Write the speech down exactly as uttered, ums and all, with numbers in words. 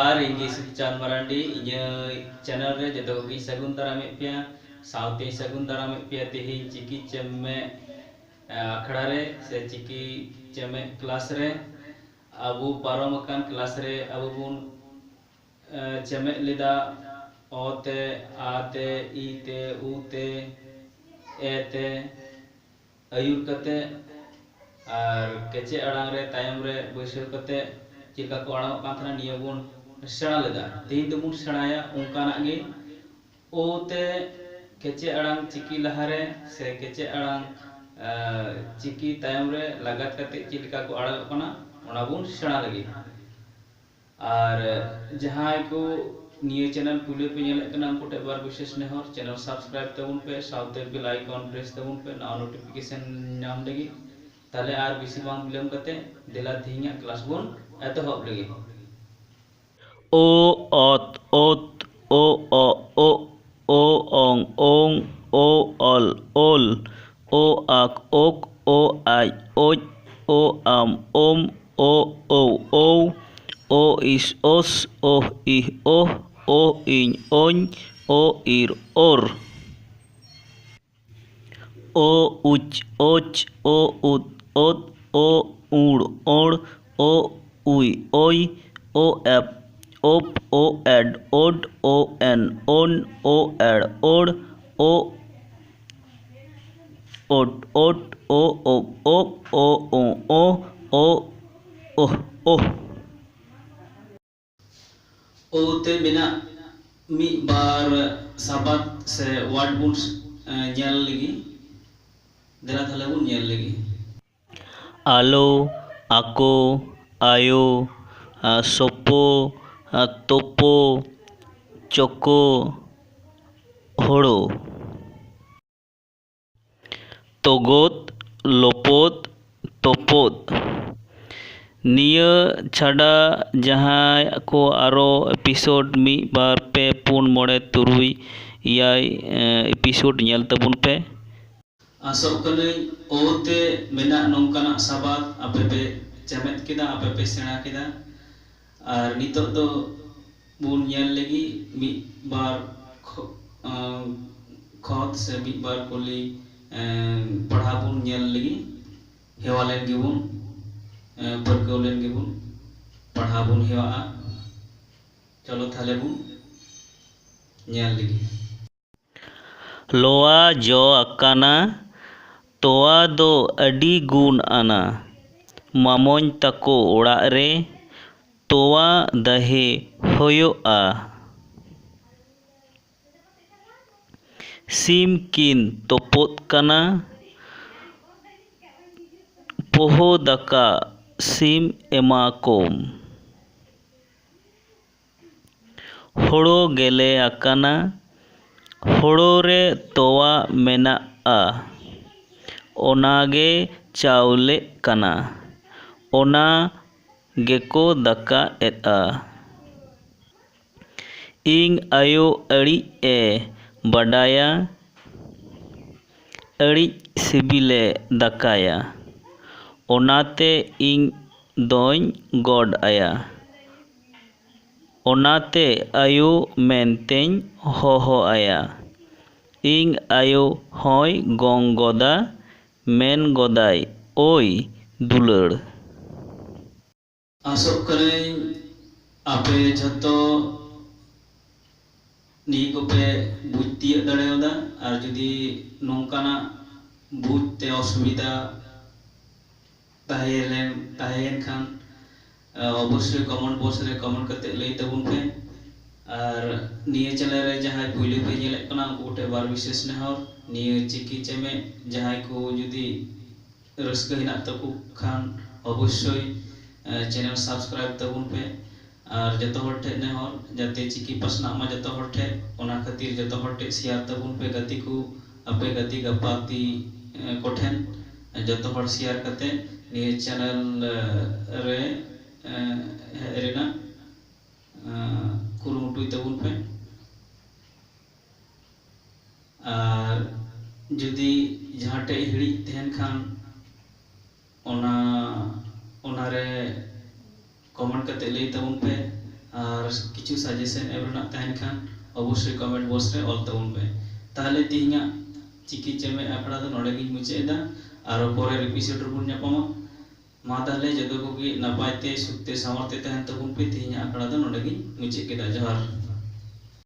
ᱟᱨ ᱤᱧ ᱜᱮ ᱥᱩᱠᱪᱟᱸᱫ ᱢᱟᱨᱟᱱᱰᱤ, ᱤᱧᱟᱹᱜ ᱪᱮᱱᱮᱞ ᱨᱮ ᱡᱚᱛᱚ ᱠᱚᱜᱮᱧ ᱥᱟᱹᱜᱩᱱ ᱫᱟᱨᱟᱢᱮᱫ ᱯᱮᱭᱟ᱾ ᱥᱟᱶᱛᱮᱧ ᱥᱟᱹᱜᱩᱱ ᱫᱟᱨᱟᱢᱮᱫ ᱯᱮᱭᱟ ᱛᱮᱦᱮᱧ ᱪᱤᱠᱤ ᱪᱮᱢᱮᱫ, ᱮ, ᱟᱠᱷᱲᱟ ᱨᱮ ᱥᱮ ᱪᱤᱠᱤ ᱪᱮᱢᱮᱫ ᱠᱞᱟᱥ ᱨᱮ᱾ ᱟᱵᱚ ᱯᱟᱨᱚᱢ ᱟᱠᱟᱱ ᱠᱞᱟᱥ ᱨᱮ ᱟᱵᱚ ᱵᱚᱱ, ᱮ, ᱪᱮᱢᱮᱫ ᱞᱮᱫᱟ ᱚ ᱛᱮ, ᱟ ᱛᱮ, ᱤ ᱛᱮ, ᱩ ᱛᱮ, ᱮ ᱛᱮ, ᱟᱹᱭᱩᱨ ᱠᱟᱛᱮ ᱟᱨ ᱠᱮᱪᱮᱫ ᱟᱲᱟᱝ ᱨᱮ ᱛᱟᱭᱚᱢ ᱨᱮ ᱵᱟᱹᱭᱥᱟᱹᱣ ᱠᱟᱛᱮ ᱪᱮᱫ ᱞᱮᱠᱟ ᱠᱚ ᱟᱲᱟᱝᱚᱜ ᱠᱟᱱ ᱛᱟᱦᱮᱱᱟ, ᱱᱤᱭᱟᱹ ᱵᱚᱱ ᱥᱮᱬᱟ ᱞᱮᱫᱟ᱾ ᱛᱮᱦᱮᱧ ᱫᱚᱵᱚᱱ ᱥᱮᱬᱟᱭᱟ ᱚᱱᱠᱟᱱᱟᱜ ᱜᱮ, ᱳ ᱛᱮ ᱠᱮᱪᱮᱫ ᱟᱲᱟᱝ ᱪᱤᱠᱤ ᱞᱟᱦᱟᱨᱮ ᱥᱮ ᱠᱮᱪᱮᱫ ᱟᱲᱟᱝ, ᱮ, ᱪᱤᱠᱤ ᱛᱟᱭᱚᱢ ᱨᱮ ᱞᱟᱜᱟᱛ ᱠᱟᱛᱮ ᱪᱮᱫ ᱞᱮᱠᱟ ᱠᱚ ᱟᱲᱟᱝᱚᱜ ᱠᱟᱱᱟ, ᱚᱱᱟ ᱵᱚᱱ ᱥᱮᱬᱟ ᱞᱟᱹᱜᱤᱫ᱾ ᱟᱨ ᱡᱟᱦᱟᱸᱭ ᱠᱚ ᱱᱤᱭᱟᱹ ᱪᱮᱱᱮᱞ ᱯᱩᱭᱞᱩ ᱯᱮ ᱧᱮᱞᱮᱫ ᱠᱟᱱᱟ, ᱩᱱᱠᱩ ᱴᱷᱮᱱ ᱵᱟᱨ ᱵᱤᱥᱮᱥ ᱱᱮᱦᱚᱨ, ᱪᱮᱱᱮᱞ ᱥᱟᱵᱥᱠᱨᱟᱭᱤᱵ ᱛᱟᱵᱚᱱ ᱯᱮ, ᱥᱟᱶᱛᱮ ᱵᱮᱞ ᱟᱭᱠᱚᱱ ᱯᱨᱮᱥ ᱛᱟᱵᱚᱱ ᱯᱮ, ᱱᱟᱣᱟ ᱱᱳᱴᱤᱯᱷᱤᱠᱮᱥᱚᱱ ᱧᱟᱢ ᱞᱟᱹᱜᱤᱫ᱾ ᱛᱟᱦᱞᱮ ᱟᱨ ᱵᱮᱥᱤ ᱵᱟᱝ ᱵᱤᱞᱚᱢ ᱠᱟᱛᱮ ᱫᱮᱞᱟ ᱛᱮᱦᱮᱧᱟᱜ ᱠᱞᱟᱥ ᱵᱚᱱ ᱮᱛᱚᱦᱚᱵ ᱞᱟᱹᱜᱤᱫ᱾ ᱳ ᱚᱛ ᱳᱛ, ᱳ ᱚ ᱳᱜ, ᱳ ᱚᱝ ᱳᱝ, ᱳ ᱚᱞ ᱳᱞ, ᱳ ᱟᱠ ᱳᱠ, ᱳ ᱟᱡ ᱳᱡ, ᱳ ᱟᱢ ᱳᱢ, ᱳ ᱳᱣ ᱳᱣ, ᱳ ᱤᱥ ᱳᱥ, ᱳᱦ ᱤᱦ ᱳᱦ, ᱳ ᱤᱧ ᱳᱧ, ᱳ ᱤᱨ ᱳᱨ᱾ ᱳ ᱩᱪ ᱳᱪ, ᱳ ᱩᱫ ᱳᱫ, ᱳ ᱩᱲ ᱳᱲ, ᱳ ᱩᱭ ᱳᱭ, ᱳ ᱮᱯ ᱳᱯ, ᱳ ᱮᱰ ᱳᱰ, ᱳ ᱮᱱ ᱳᱱ, ᱳ ᱮᱲ ᱳᱲ, ᱳ ᱳᱴ ᱳᱴ, ᱳ ᱳᱯ ᱳᱯ, ᱳ ᱳ ᱳ, ᱳ ᱳᱦ ᱳᱦ᱾ ᱳ ᱛᱮ ᱢᱮᱱᱟᱜ ᱢᱤᱫ ᱵᱟᱨ ᱥᱟᱵᱟᱫ ᱥᱮ ᱣᱟᱨᱰ ᱵᱚᱱ, ᱮ, ᱧᱮᱞ ᱞᱮᱜᱮ᱾ ᱫᱮᱞᱟ ᱛᱟᱦᱞᱮ ᱵᱚᱱ ᱧᱮᱞ ᱞᱮᱜᱮ᱾ ᱟᱞᱳ, ᱟᱠᱳ, ᱟᱭᱳ, ᱟ, ᱥᱳᱯᱳ, ᱟ, ᱛᱳᱯᱳ, ᱪᱳᱠᱳ, ᱦᱳᱲᱳ᱾ ᱛᱚᱜᱚᱫ, ᱞᱚᱯᱚᱫ, ᱛᱚᱯᱚᱫ᱾ ᱱᱤᱭᱟᱹ ᱪᱷᱟᱰᱟ ᱡᱟᱦᱟᱸᱭ ᱠᱚ ᱟᱨᱚ ᱮᱯᱤᱥᱳᱰ ᱢᱤᱫ, ᱵᱟᱨ, ᱯᱮ, ᱯᱩᱱ, ᱢᱚᱬᱮ, ᱛᱩᱨᱩᱭ, ᱮᱭᱟᱭ, ᱮᱸ, ᱮᱯᱤᱥᱳᱰ ᱧᱮᱞ ᱛᱟᱵᱚᱱ ᱯᱮ᱾ ᱟᱥᱚᱜ ᱠᱟᱹᱱᱟᱹᱧ ᱳ ᱛᱮ ᱢᱮᱱᱟᱜ ᱱᱚᱝᱠᱟᱱᱟᱜ ᱥᱟᱵᱟᱫ ᱟᱯᱮ ᱯᱮ ᱪᱮᱢᱮᱫ ᱠᱮᱫᱟ, ᱟᱯᱮ ᱯᱮ ᱥᱮᱬᱟ ᱠᱮᱫᱟ᱾ ᱟᱨ ᱱᱤᱛᱚᱜ ᱫᱚ ᱵᱚᱱ ᱧᱮᱞ ᱞᱮᱜᱮ ᱢᱤᱫ ᱵᱟᱨ ᱠᱷᱚ-, ᱟᱸ, ᱠᱷᱚᱛ ᱥᱮ ᱢᱤᱫ ᱵᱟᱨ ᱠᱩᱞᱤ, ᱮᱸ, ᱯᱟᱲᱦᱟᱣ ᱵᱚᱱ ᱧᱮᱞ ᱞᱮᱜᱮ, ᱦᱮᱣᱟ ᱞᱮᱱ ᱜᱮᱵᱚᱱ, ᱮᱸ, ᱯᱟᱹᱨᱠᱟᱹᱣ ᱞᱮᱱ ᱜᱮᱵᱚᱱ, ᱯᱟᱲᱦᱟᱣ ᱵᱚᱱ ᱦᱮᱣᱟᱜᱼᱟ᱾ ᱪᱚᱞᱚ ᱛᱟᱦᱞᱮ ᱵᱚᱱ ᱧᱮᱞ ᱞᱮᱜᱮ᱾ ᱞᱚᱣᱟ ᱡᱚ ᱟᱠᱟᱱᱟ, ᱛᱚᱣᱟ ᱫᱚ ᱟᱹᱰᱤ ᱜᱩᱱ ᱟᱱᱟ᱾ ᱢᱟᱢᱚᱧ ᱛᱟᱠᱚ ᱚᱲᱟᱜ ᱨᱮ ᱛᱚᱣᱟ ᱫᱟᱦᱮ ᱦᱳᱭᱳᱜᱼᱟ᱾ ᱥᱤᱢ ᱠᱤᱱ ᱛᱚᱯᱚᱫ ᱠᱟᱱᱟ, ᱯᱚᱦᱚ ᱫᱟᱠᱟ ᱥᱤᱢ ᱮᱢᱟ ᱠᱚᱢ᱾ ᱦᱳᱲᱳ ᱜᱮᱞᱮ ᱟᱠᱟᱱᱟ, ᱦᱳᱲᱳ ᱨᱮ ᱛᱚᱣᱟ ᱢᱮᱱᱟᱜᱼᱟ, ᱚᱱᱟ ᱜᱮ ᱪᱟᱣᱞᱮᱜ ᱠᱟᱱᱟ, ᱚᱱᱟ ᱜᱮᱠᱚ ᱫᱟᱠᱟ ᱮᱫᱼᱟ᱾ ᱤᱧ ᱟᱭᱳ ᱟᱹᱲᱤᱡ ᱮ ᱵᱟᱰᱟᱭᱟ, ᱟᱹᱲᱤᱡ ᱥᱤᱵᱤᱞᱮ ᱫᱟᱠᱟᱭᱟ, ᱚᱱᱟᱛᱮ ᱤᱧ ᱫᱚᱧ ᱜᱚᱰ ᱟᱭᱟ᱾ ᱚᱱᱟᱛᱮ ᱟᱭᱳ ᱢᱮᱱᱛᱮᱧ ᱦᱚᱦᱚ ᱟᱭᱟ᱾ ᱤᱧ ᱟᱭᱳ ᱦᱚᱸᱭ ᱜᱚᱝ ᱜᱚᱫᱟ, ᱢᱮᱱ ᱜᱚᱫᱟᱭ, "ᱳᱭ ᱫᱩᱞᱟᱹᱲ!" ᱟᱥᱚᱜ ᱠᱟᱹᱱᱟᱹᱧ ᱟᱯᱮ ᱡᱷᱚᱛᱚ ᱱᱤᱭᱟᱹ ᱠᱚᱯᱮ ᱵᱩᱡᱽ ᱛᱤᱭᱟᱹᱜ ᱫᱟᱲᱮᱭᱟᱫᱟ᱾ ᱟᱨ ᱡᱩᱫᱤ ᱱᱚᱝᱠᱟᱱᱟᱜ ᱵᱩᱡᱽ ᱛᱮ ᱚᱥᱩᱵᱤᱫᱷᱟ ᱛᱟᱦᱮᱸ ᱞᱮᱱ, ᱛᱟᱦᱮᱸᱭᱮᱱ ᱠᱷᱟᱱ, ᱚᱵᱚᱥᱥᱳᱭ comment box ᱨᱮ comment ᱠᱟᱛᱮ ᱞᱟᱹᱭ ᱛᱟᱵᱚᱱ ᱯᱮ᱾ ᱟᱨ ᱱᱤᱭᱟᱹ channel ᱨᱮ ᱡᱟᱦᱟᱸᱭ ᱯᱩᱭᱞᱩ ᱯᱮ ᱧᱮᱞᱮᱫ ᱠᱟᱱᱟ, ᱩᱱᱠᱩ ᱠᱚᱴᱷᱮᱱ ᱵᱟᱨ ᱵᱤᱥᱮᱥ ᱱᱮᱦᱚᱨ, ᱱᱤᱭᱟᱹ ᱪᱤᱠᱤ ᱪᱮᱢᱮᱫ ᱡᱟᱦᱟᱸᱭ ᱠᱚ ᱡᱩᱫᱤ ᱨᱟᱹᱥᱠᱟᱹ ᱦᱮᱱᱟᱜ ᱛᱟᱠᱚ ᱠᱷᱟᱱ, ᱚᱵᱚᱥᱥᱳᱭ, ᱮ, channel subscribe ᱛᱟᱵᱚᱱ ᱯᱮ᱾ ᱟᱨ ᱡᱚᱛᱚ ᱦᱚᱲ ᱴᱷᱮᱱ ᱱᱮᱦᱚᱨ, ᱡᱟᱛᱮ ᱪᱤᱠᱤ ᱯᱟᱥᱱᱟᱜ ᱢᱟ ᱡᱚᱛᱚ ᱦᱚᱲ ᱴᱷᱮᱱ, ᱚᱱᱟ ᱠᱷᱟᱹᱛᱤᱨ ᱡᱚᱛᱚ ᱦᱚᱲ ᱴᱷᱮᱱ share ᱛᱟᱵᱚᱱ ᱯᱮ, ᱜᱟᱛᱮ ᱠᱚ, ᱟᱯᱮ ᱜᱟᱛᱮ ᱜᱟᱯᱟᱛᱮ, ᱮ, ᱠᱚᱴᱷᱮᱱ, ᱡᱚᱛᱚ ᱦᱚᱲ share ᱠᱟᱛᱮ ᱱᱤᱭᱟᱹ channel, ᱮ, ᱨᱮ, ᱮ, ᱦᱮᱡ ᱨᱮᱱᱟᱜ, ᱮ, ᱠᱩᱨᱩᱢᱩᱴᱩᱭ ᱛᱟᱵᱚᱱ ᱯᱮ᱾ ᱟᱨ ᱡᱩᱫᱤ ᱡᱟᱦᱟᱸ ᱴᱷᱮᱡ ᱦᱤᱲᱤᱡ ᱛᱟᱦᱮᱱ ᱠᱷᱟᱱ, ᱚᱱᱟ, ᱚᱱᱟᱨᱮ ᱠᱚᱢᱮᱱᱴ ᱠᱟᱛᱮ ᱞᱟᱹᱭ ᱛᱟᱵᱚᱱ ᱯᱮ᱾ ᱟᱨ ᱠᱤᱪᱷᱩ ᱥᱟᱡᱮᱥᱚᱱ ᱮᱢ ᱨᱮᱱᱟᱜ ᱛᱟᱦᱮᱱ ᱠᱷᱟᱱ ᱚᱵᱚᱥᱥᱳᱭ ᱠᱚᱢᱮᱱᱴ ᱵᱚᱠᱥ ᱨᱮ ᱚᱞ ᱛᱟᱵᱚᱱ ᱯᱮ᱾ ᱛᱟᱦᱚᱞᱮ ᱛᱮᱦᱮᱧᱟᱜ ᱪᱤᱠᱤ ᱪᱮᱢᱮᱫ ᱟᱠᱷᱲᱟ ᱫᱚ ᱱᱚᱰᱮ ᱜᱤᱧ ᱢᱩᱪᱟᱹᱫ ᱮᱫᱟ᱾ ᱟᱨᱚ ᱯᱚᱨᱮᱨ ᱮᱯᱤᱥᱳᱰ ᱨᱮᱵᱚᱱ ᱧᱟᱯᱟᱢᱟ᱾ ᱢᱟ ᱛᱟᱦᱚᱞᱮ ᱡᱚᱛᱚ ᱠᱚᱜᱮ ᱱᱟᱯᱟᱭ ᱛᱮ, ᱥᱩᱠ ᱛᱮ, ᱥᱟᱶᱟᱨ ᱛᱮ ᱛᱟᱦᱮᱱ ᱛᱟᱵᱚᱱ ᱯᱮ᱾ ᱛᱮᱦᱮᱧᱟᱜ ᱟᱠᱷᱲᱟ ᱫᱚ ᱱᱚᱰᱮ ᱜᱤᱧ ᱢᱩᱪᱟᱹᱫ ᱠᱮᱫᱟ᱾ ᱡᱚᱦᱟᱨ᱾